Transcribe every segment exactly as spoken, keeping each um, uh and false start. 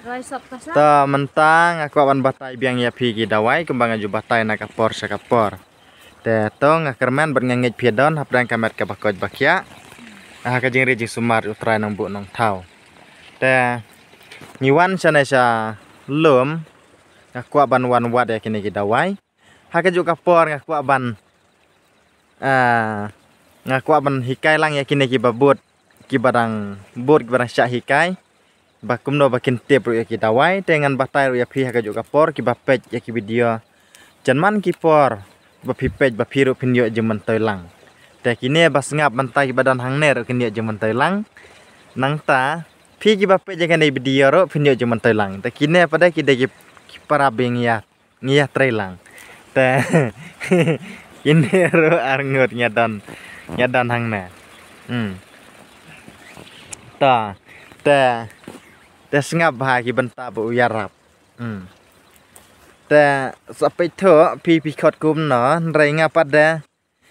Dawai sop ka sa. Ta mynta nga kwah ban batai biang ïa phi ki dawai kumba nga ju batai na ka por sha ka por. Te to nga kyrmen bad nga ngeit phi don hapdeng ka met kaba koit ba khiah. Ha ka jingri jingsumar U Trai Nongbuh Nongthaw. Te ngi wan shane sha lum, nga kwah ban wan wad ïa kine ki dawai. Ha kajuh ka por nga kwah ban, ah, nga kwah ban hikai lang ïa kine kiba bud, kiba dang bud, kiba dang shah hikai. Ba kumno ba kin tip ruh ïa ki dawai, te ngan batai ruh ïa phi ha kajuh ka por kiba peit ïa ki video. Jan man ki por ba phi peit ba phi ruh phin ïoh jingmyntoi lang. Te kine ba sngap mynta kiba don hangne ruh kin ïoh jingmyntoi lang. Nangta phi kiba peit ïa kane video ruh phin ïoh jingmyntoi lang. Te kine pat de ki dei ki, ki para bing ïa ngi ïa trei lang. Te kine ruh arngut ngi ïa don, ngi ïa don hangne. Hmm. Ta, te, te sngap bha ki bynta ba u ïarap. Hmm. Te sa peit thuh phi phi khot kumno, hynrei nga pat de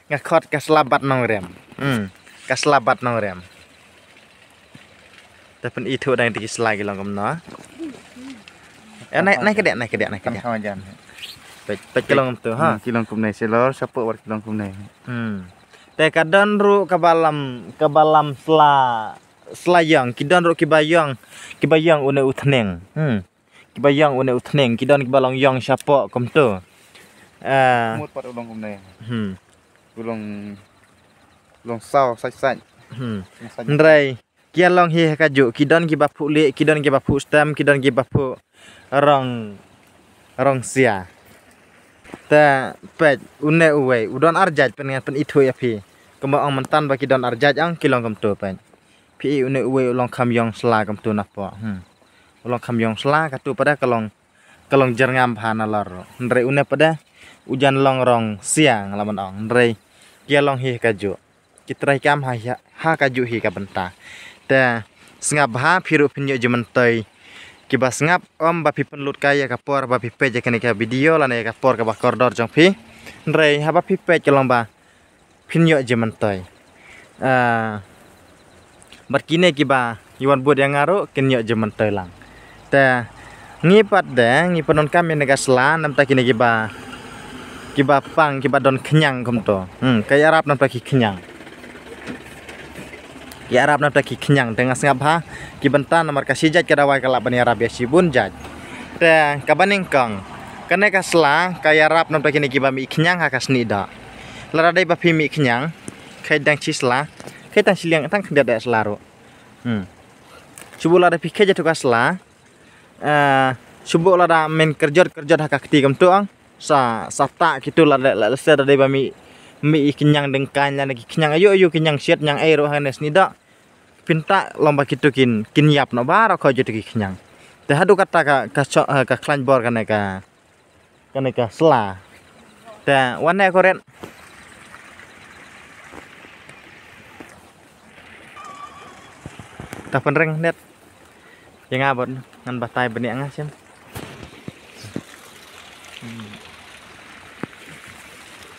nga khot ka sla bat nongrim. Hmm. Ka sla bat nongrim. Te pyn-i thuh dang te ki sla ki long kumno. Eh, nai, nai ka dek, nai ka dek, nai ka dek. Peit, peit ka long kumto ha. Hmm, ki long kumne, shalor shapoh wat ki long kumne. Hmm. Te ka don ruh kaba lam, kaba lam sla, sla ïong, ki don ruh kiba ïong, kiba ïong une u thneng. Hmm. Kiba ïong une u thneng, ki don kiba long ïong shapoh kumto. Eh. Mut pat u long kumne. Hmm. U long, long saw sait sait. Hmm. Long sait. Hynrei ki ïa long hi ha kajuh, ki don kiba phuh lieh, ki don kiba phuh stem, ki don kiba phuh rong, rong sia. Te peit une uwei u don ar jait, pyn ngan pyn-i thuh ïa phi. Kumba ong mynta ba ki don ar jait ong ki long kumto peit. Phi i une uwei u long kham ïong sla kumto napoh. Hmm. U long kham ïong sla, kato pat de ka long, ka long jyrngam bha nalor. Hynrei une pat de u jan long rong sia nga la ban ong. Hynrei ki ïa long hi ha kajuh. Ki trei kam ha, ha, ha kajuh hi ka bynta. Te sngap bha phi ruh phin ïoh jingmyntoi. Kiba sngap, ym ba phi pynlut kai ïa ka por ba phi peit ïa kane ka video lane ïa ka por kaba kordor jong phi. Hynrei haba phi peit ka long ba phin ïoh jingmyntoi. Ah, bad kine kiba ïa wan bud ïa nga ruh kin ïoh jingmyntoi lang. Te ngi pat de ngi pyndonkam ïa kane ka sla namta kine kiba, kiba pang, kiba don khñiang kumto. Hmm, ka ïarap namta ki khñiang. Ïarap namta ki khñiang, te nga sngap bha ki bynta namar ka shi jait ka dawai ka lah ban ïarap ïa shibun jait. Te kaba nyngkong, kane ka sla ka ïarap namta kine kiba mih khñiang ha ka snieh doh. Lada dei ba phi mih khñiang, kheit dang shi sla, kheit dang shiliang tang khyndiat da sla ruh. Hmm. Shu buh lada phi kheit ïa tu ka sla, eh, shu buh lada men kyrjot kyrjot ha ka kti kumto ong. Sa, sa tah kitu lada, lada, lada dei ba mih, mih i khñiang dyngkaiñ lane ki khñiang ayu ayu, khñiang shet khñiang ei ruh ha kane snieh doh. Pynta long ba kitu kin, kin ïap noh baroh kawei jong ki khñiang. Te haduh katta ka, ka sho-, eh, ka khlaiñ bor kane ka, kane ka sla. Te wan ne ko ren. Ta pynreng net. Ïa nga bad ngan batai bniah nga shem. Hmm.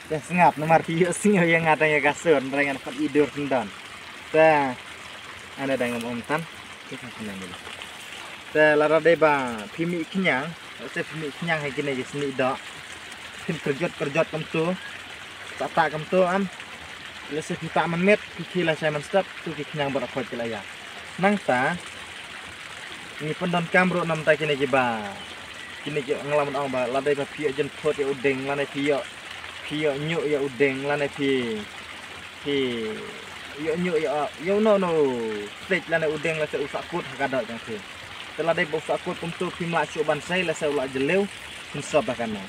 Te sngap namar phi ïohsngew ïa nga tang ïa ka sur, hynrei ngan pat i dur syndon. Te ane dang ngam ym tan. Te lada dei ba phi mih khñiang, lada phi mih khñiang ha kine ki snieh doh, phin kyrjot kyrjot kumto, tah tah kumto am. Lehse phi pah mynmiet, phi khie lashai mynstep, to ki khñiang bad a khoit ki la ïap. Nangta ngi pyndonkam ruh namta kine kiba, kine ki nga la ban ong ba lada dei ba phi ïoh jynthut ïa u dieng lane phi ïoh, phi ïoh ñiuh ïa u dieng lane phi, phi ïoh ñiuh ïa, ïoh uno uno u stet lane u dieng lehse u sahkut ha ka doh jong phi. Te lada dei ba u sahkut kumto phim lah shuh ban sei, lehse u la jylliew, phin sop da kane.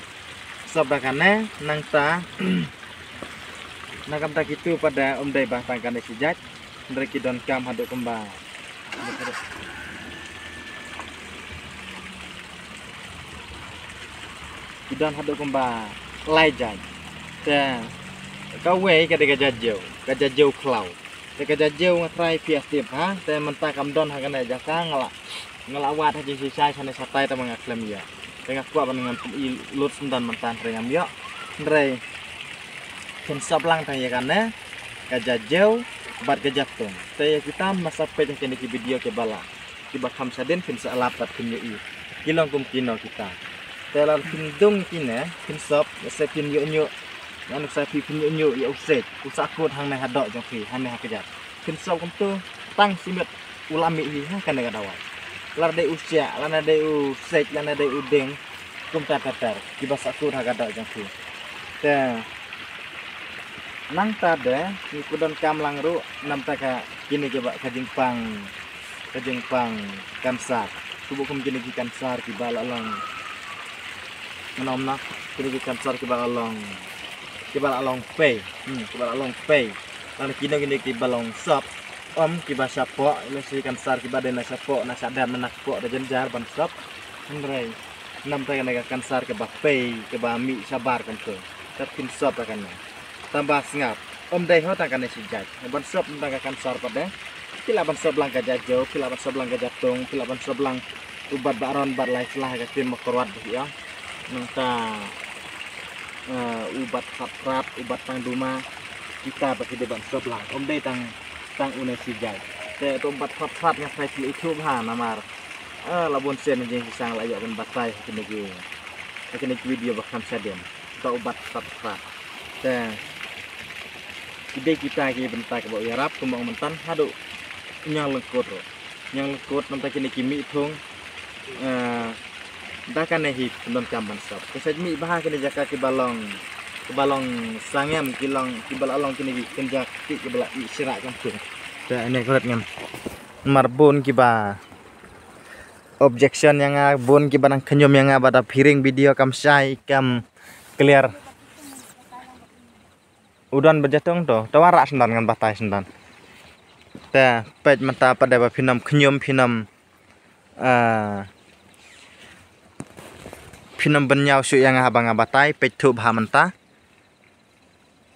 Sop da kane, nangta na ka bynta kitu pat de ym dei ba tang kane shi jait, hynrei ki donkam haduh kumba, ki don haduh kumba lai jait. Te kawei ka dei ka jajew, ka jajew khlaw. Te ka jajew nga trai phi ïa tip ha, te mynta kam don ha kane jaka nga la, nga la wad ha jingshisha shane shatai te ma nga khlem ïoh. Te nga kwah ban ngan pyn-i lut syndon mynta hynrei ngam ïoh. Hynrei phin sop lang tang ïa kane, ka jajew bad ka jatung. Te ïa kita ma sa peit ha kine ki video kiba la, kiba kham shadien phin sa lap bad phin ïohi. Ki long kum kino kita. Te lada phin dung kine, phin sop, lehse phin ïoh ñiuh. Ngan sa phi phin ïoh ñiuh ïa u sej, u sahkut hangne hadoh jong phi, hangne ha kjat. Phin sop kumtu, tang shi miet u la mih hi ha kane ka dawai. Lada dei u siah, lada dei u sej, lada dei u dieng, kumta ter ter, kiba sahkut ha ka doh jong phi. Te nangta de, ngi khlem donkam lang ruh, namta ka kine kiba ka jingpang, ka jingpang kansar. Shu buh kum kine ki kansar kiba la long. Ngan ong na, kine ki kansar kiba la long, kiba la long pei. Hmm, kiba la long pei. Lane kino kino kiba long sop. Ym kiba shapoh, lehse kansar kiba dei na shapoh, na shadem, na kpoh, da jynjar ban sop. Hynrei namta kane ka kansar kaba pei, kaba mih shabar kumtu. Te phin sop da kane. Tang ba sngap. Ym dei ho tang kane shi jait. Ban sop namta ka kansar pat de, phi lah ban sop lang ka jajew, phi lah ban sop lang ka jatung, phi lah ban sop lang u bat baron, bat lai sla ha ka ktien Mawkyrwat ba ki ong. Nangta, eh, u bat phat phat, u bat tang duma, kita ba ki dei ban sop lang. Ym dei tang, tang une shi jait. Te uto u bat phat phat nga tharai phi la ithuh bha namar, eh, la bun sien jingkisang la ïoh ban batai ha kine ki, ha kine ki video ba kham shadien. Uto u bat phat phat. Te ki dei kita ki bynta kiba u ïarap, kumba ong mynta haduh ñiang lyngkut ruh. Ñiang lyngkut namta kine ki mih thung. Eh, da kane hi phin donkam ban sop. Ki sej mih bha kine jaka kiba long, kiba long sangem, ki long, kiba la long kine ki kynja kti kiba la mih shira kumtu. Te ane kret ngam. Namar bun kiba objection ïa nga, bun kiba nang khñium ïa nga ba da phi ring video kam shai, kam clear. U don ba jatung to, te wanrah syndan ngan batai syndan. Te peit mynta pat de ba phin ym khñium, phin ym, eh, phin ym bynñiaw shuh ïa nga haba nga batai, peit thuh bha mynta.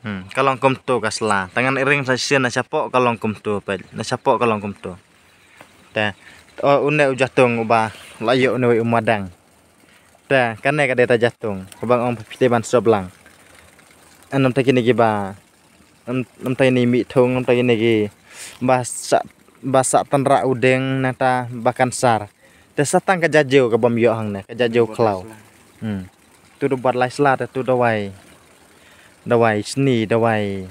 Hmm, ka long kumtu ka sla. Te ngan ring sa shisien na shapoh ka long kumtu, peit. Na shapoh ka long kumtu. Te, o, une u jatung uba la ïoh une wei u madang. Te kane ka dei ta jatung, kaba nga ong phi te ban sop lang. Namta kine kiba, nam, namta kine mih thung, namta kine kiba sah, ba sah tynrah u dieng, nangta ba kansar. Te sa tang ka jajew kabym ïoh hangne, ka jajew khlaw. Hmm. Tu da bat lai sla, te tu dawai, dawai sni, dawai,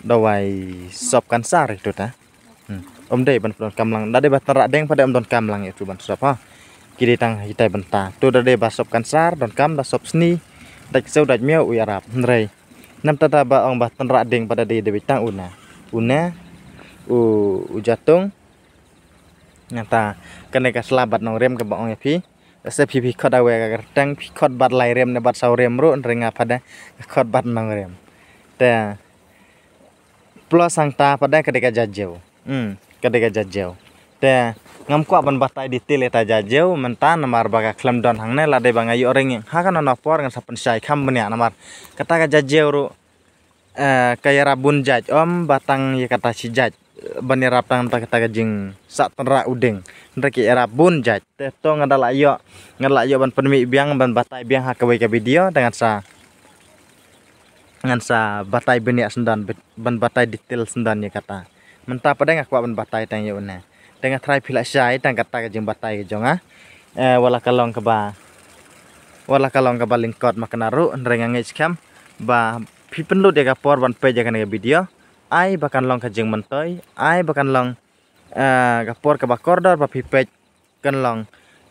dawai sop kansar itu ta. Hmm. Ym dei ban donkam lang. Da dei ba tynrah dieng pat de ym donkam lang ïa tu ban sop ha. Ki dei tang hitai bynta. Tu da dei ba sop kansar, donkam da sop sni. Dait sew dait miaw u ïarap. Hynrei namta da ba ong ba tynrah dieng pat da dei, dei tang une. Une, u, u jatung. Nangta kane ka sla bat nongrim kaba ong ïa phi. Lehse phi phi khot awei ka kyrteng, phi khot bat lai rim ne bat saw rim ruh, hynrei nga pat de khot bat nongrim. Te plus hangta pat de ka dei ka jajew. Hmm, ka dei ka jajew. Te ngam kwah ban batai detail ïa ta jajew mynta namar ba ka khlem don hangne, la dei ba nga ïoh ring ha kano kano por ngan sa pynshai kham bniah namar kata ka jajew ruh, eh, ka ïarap bun jait, ym ba tang ïa kata shi jait, eh, ban ïarap tang ta kata ka jingsah tynrah u dieng. Hynrei ka ïarap bun jait. Te to nga da la ïoh, nga da la ïoh ban pynmih biang, ban batai biang ha kawei ka video, te ngan sa, ngan sa batai bniah syndan, ban batai detail syndan ïa kata. Mynta pat de nga kwah ban batai tang ïa une. Te nga tharai phi la shai tang kata ka jingbatai ka jong nga. Eh, wat la ka long kaba, wat la ka long kaba lyngkot ma kane ruh, hynrei nga ngeit skhem ba phi pynlut ïa ka por ban peit ïa kane ka video. Ai ba kan long ka jingmyntoi, ai ba kan long, eh, ka por kaba kordor ba phi peit, kan long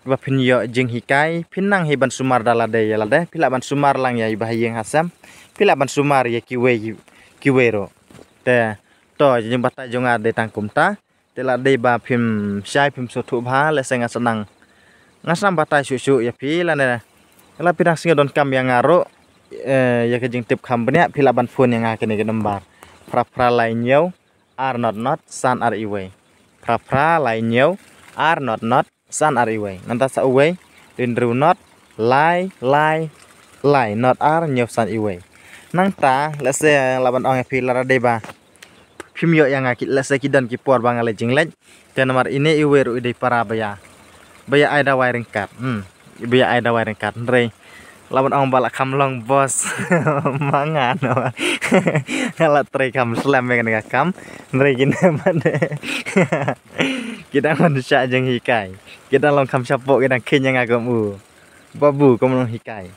ba phin ïoh jinghikai, phin nang hi ban sumar da lade ïa lade, phi lah ban sumar lang ïa i ba ha ïing ha sem, phi lah ban sumar ïa kiwei, kiwei ruh. Te to jingbatai jong nga dei tang kumta. Te la dei ba phim shai, phim sngewthuh bha, lehse nga sa nang, nga sa nang batai shuh shuh ïa phi lane. Lada phi dang sngew donkam ïa nga ruh, eh, ïa ka jingtip kham bniah, phi lah ban phone ïa nga kane ka number. Phra phra lai hynñiew ar not not san ar iwei. Phra phra lai hynñiew ar not not san ar iwei. Nangta sa uwei, hynriew not lai lai lai not ar hynñiew san iwei. Nangta lehse lah ban ong ïa phi lada dei ba phim ïoh ïa nga ki, lehse ki don ki por ba nga leit jingleit. Te namar ine iwei ruh i dei para ba ïa, ba ïa ai dawai ryngkat. Hmm. Ba ïa ai dawai ryngkat. Hynrei lah ban ong ba la kham long boss ma nga, no. Nga la trei kham slem ïa kane ka kam. Hynrei kine pat de Ki dang wan shah jinghikai. Ki dang long kham shapoh, ki dang kheiñ ïa nga kum u babu kum nonghikai.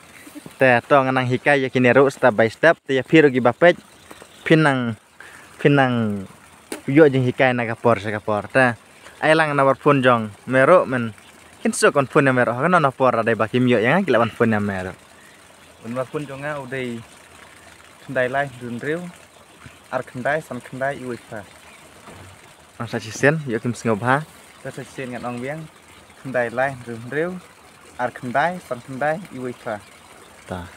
Te to ngan nang hikai ïa kine ruh step by step, te ïa phi ruh kiba peit phin nang, phin nang ïoh jinghikai na ka por sha ka por. Te ai lang nambar phone jong me ruh men. Kin shu kon phone ïa me ruh ha kano kano por, lada ba kim ïoh ïa nga ki lah ban phone ïa me ruh. Nambar phone jong nga u dei khyndai lai hynriew hynriew ar khyndai san khyndai iwei phra. Nang sa shisien ïoh kim sngewbha. Te sa shisien ngan ong biang, khyndai lai hynriew hynriew ar khyndai san khyndai iwei phra. Ta.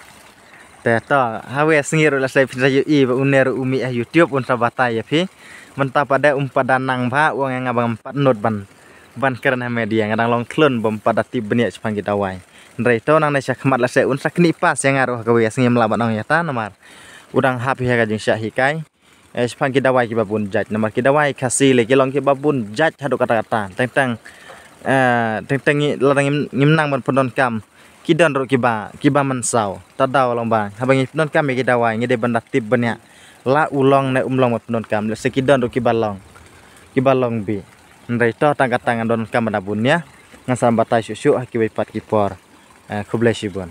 Te to, ha kawei ka sngi ruh lehse phin sa ïohi ba une ruh u mih ha YouTube un sa batai ïa phi. Mynta pat de um pat da nang bha, u ong ïa nga ba ngam pat nud ban, ban kren ha media, nga dang long khlun bym pat da tip bniah shaphang ki dawai. Hynrei to nangne shakhmat lehse un sa knieh pass ïa nga ruh ha kawei ka sngi, ym lah ban ong ïa ta namar u dang hap hi ha ka jingshah hikai. Eh, shaphang ki dawai kiba bun jait. Namar ki dawai Khasi lei ki long kiba bun jait haduh katta katta. Teng teng, eh, teng teng ngi, lada ngim, ngim nang ban pyndonkam, ki don ruh kiba, kiba mynsaw. Ta daw long ba haba ngi pyndonkam ïa ki dawai ngi dei ban da tip bniah. La u long ne um long ban pyndonkam. Lehse ki don ruh kiba long, kiba long bih. Hynrei to tang katta ngan donkam ban da bun ïa. Ngan sa batai shuh shuh ha kiwei pat ki por. Eh, khublei shibun.